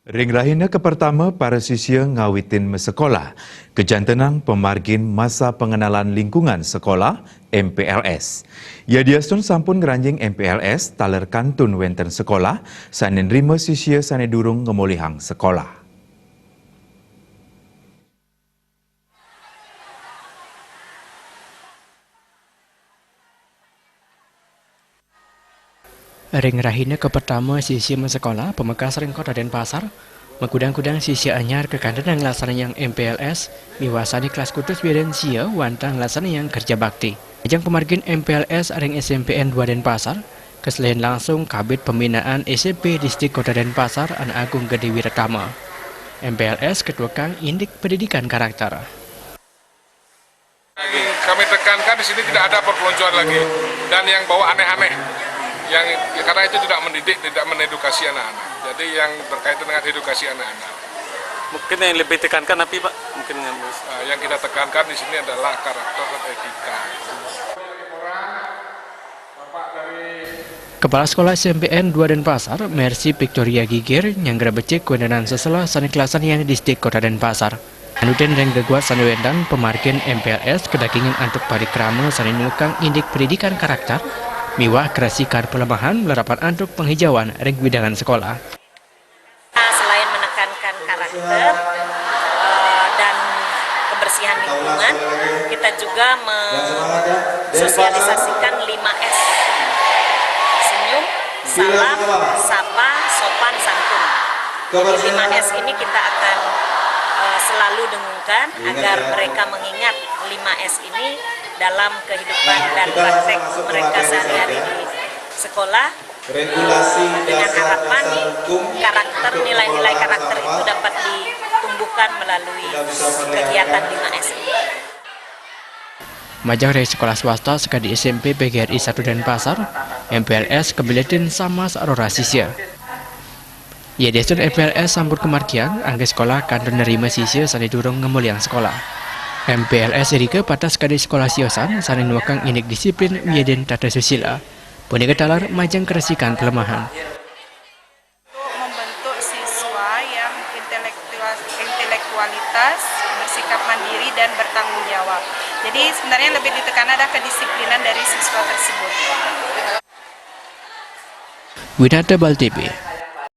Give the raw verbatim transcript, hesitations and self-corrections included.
Ring rahina kapertama para sisia ngawitin masekolah, kajantenang pamargin masa pengenalan lingkungan sekolah, M P L S. Yadiastun sampun ngranjing M P L S, taler kantun wenten sekolah sane nrima sisia sane durung ngamolihang sekolah. Ring rahina kapertama sisia masekolah, pamekas ring Kota Denpasar, makudang-kudang sisia anyar kakantenang nglaksanayang M P L S, miwah sane kelas kutus wiadin sia wantah nglaksanayang kerja bakti. Ajeng pamargin M P L S ring S M P N dua Denpasar, kaselihin langsung Kabid Pembinaan S M P Distrik Kota Denpasar, Anak Agung Gede Wiratama. M P L S ketuekang indik pendidikan karakter. Kami tekankan di sini tidak ada perpeloncoan lagi dan yang bawa aneh-aneh. Yang, ya, karena itu tidak mendidik, tidak mengedukasi anak-anak. Jadi yang berkaitan dengan edukasi anak-anak. Mungkin yang lebih tekankan apa, Pak? Mungkin yang Nah, yang kita tekankan di sini adalah karakter dan etika. Kepala Sekolah S M P N dua Denpasar, Mercy Victoria Gigir, nyanggra becik kawentenan sesela sane kalaksanayang Distrik Kota Denpasar. Anutin ring geguat sane wenten, pamargin M P L S kadagingang antuk parikrama sane nuekang indik pendidikan karakter, miwah karesikan pelemahan malarapan antuk penghijauan ring wewidangan sekolah. Selain menekankan karakter, eh, dan kebersihan lingkungan, kita juga mensosialisasikan lima S. Senyum, salam, sapa, sopan, santun. Jadi lima S ini kita akan, eh, selalu dengungkan agar mereka mengingat lima S ini dalam kehidupan dan praktek mereka sehari-hari di sekolah. Dengan harapan karakter, nilai-nilai karakter itu dapat ditumbuhkan melalui kegiatan lima S ini. Majeng ring sekolah swasta sakadi S M P P G R I satu Denpasar, M P L S kabilitin sama sareng sisia. Yadiastun M P L S sampun kamargiang, angga sekolah kantun nerima sisia sane durung ngamolihang sekolah. M P L S irika pateh sakadi sekolah siosan sane nuekang indik disiplin wiadin tata susila. Punika taler majeng karesikan pelemahan. Untuk membentuk siswa yang intelektual, intelektualitas, bersikap mandiri, dan bertanggung jawab. Jadi sebenarnya lebih ditekan ada kedisiplinan dari siswa tersebut. Winata Bal T V,